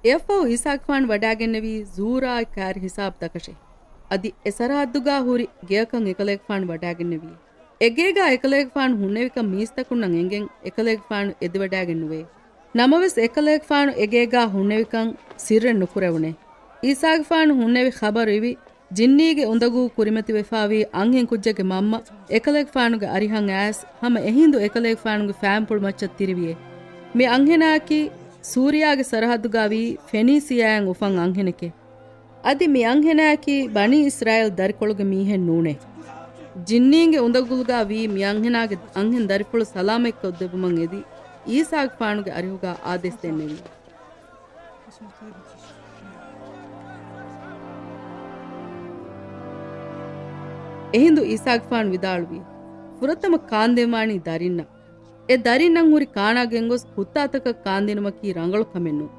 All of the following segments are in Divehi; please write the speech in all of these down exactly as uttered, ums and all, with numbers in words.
އެއަށްފަހު އީސާގެފާނު ވަޑާގެންނެވީ ޒޫރާއި ކާރި ހިސާބު ތަކަށޭ. އަދި އެ ސަރަހައްދުގާ ހުރި ގެއަކަށް އެކަލޭގެފާނު ވަޑާގެންނެވިއޭ. އެގޭގާ އެކަލޭގެފާނު ހުންނެވިކަން މީސްތަކުންނަށް އެނގެން އެކަލޭގެފާނު އެދިވަޑާގެން ނުވޭ. ނަމަވެސް އެކަލޭގެފާނު އެގޭގާ ހުންނެވިކަން ސިއްރެއް ނުކުރެވުނޭ. އީސާގެފާނު ހުންނެވި ޚަބަރު އިވި، ޖިންނީގެ އުނދަގޫ ކުރިމަތިވެފާވީ އަންހެން ކުއްޖެއްގެ މަންމަ އެކަލޭގެފާނުގެ އަރިހަށް އައިސް ހަމަ އެހިނދު އެކަލޭގެފާނުގެ ފައިންޕުޅު މައްޗަށް ތިރިވިއޭ. މި އަންހެނާއަކީ ސޫރިޔާގެ ސަރަހައްދުގާ ވީ ފެނީސިޔާއިން އުފަން އަންހެނެކޭ. އަދި މި އަންހެނާއަކީ ބަނީ އިސްރާއީލް ދަރިކޮޅުގެ މީހެއް ނޫނޭ. ޖިންނީންގެ އުނދަގުލުގާ ވީ މި އަންހެނާގެ އަންހެން ދަރިފުޅު ސަލާމަތްކޮށްދެއްވުމަށް އެދި، އީސާގެފާނުގެ އަރިހުގާ އާދޭސް ދެންނެވި. އެހިނދު އީސާގެފާނު ވިދާޅުވި، ފުރަތަމަ ކާންދެންވާނީ ދަރިންނަށް. އެ ދަރިންނަށް ހުރި ކާނާ ގެންގޮސް ކުއްތާތަކަށް ކާންދިނުމަކީ ރަނގަޅު ކަމެއް ނޫން.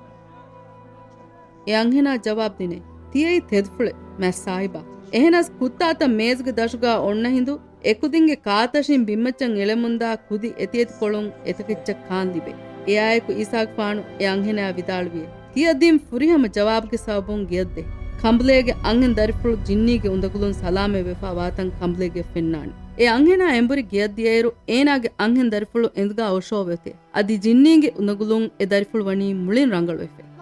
އެ އަންހެނާ ޖަވާބު ދިނޭ، ތިޔައީ ތެދުފުޅެއް، މާތް ސާހިބާ. އެހެނަސް ކުއްތާތައް މޭޒުގެ ދަށުގާ އޮންނަ ހިނދު، އެކުދިންގެ ކާތަށިން ބިންމައްޗަށް އެޅެމުންދާ ކުދި އެތިއެތިކޮޅުން އެތަކެއްޗަށް ކާން ލިބޭ. އެއާއެކު އީސާގެފާނު އެ އަންހެނާ ވިދާޅުވިއޭ، ތިޔަ ދިން ފުރިހަމަ ޖަވާބުގެ ސަބަބުން ގެއަށްދޭ. ކަނބުލޭގެ އަންހެން ދަރިފުޅު ޖިންނީގެ އުނދަގުލުން ސަލާމަތްވެފާ ވާތަން ކަނބުލޭގެއަށް ފެންނާނެ. އެ އަންހެނާ އެނބުރި ގެއަށް ދިޔައިރު، އޭނާގެ އަންހެން ދަރިފުޅު އެނދުގާ އޮށޯވެފޭ. އަދި ޖިންނީގެ އުނދަގުލުން އެ ދަރިފުޅު ވަނީ މުޅިން ރަނގަޅުވެފޭ.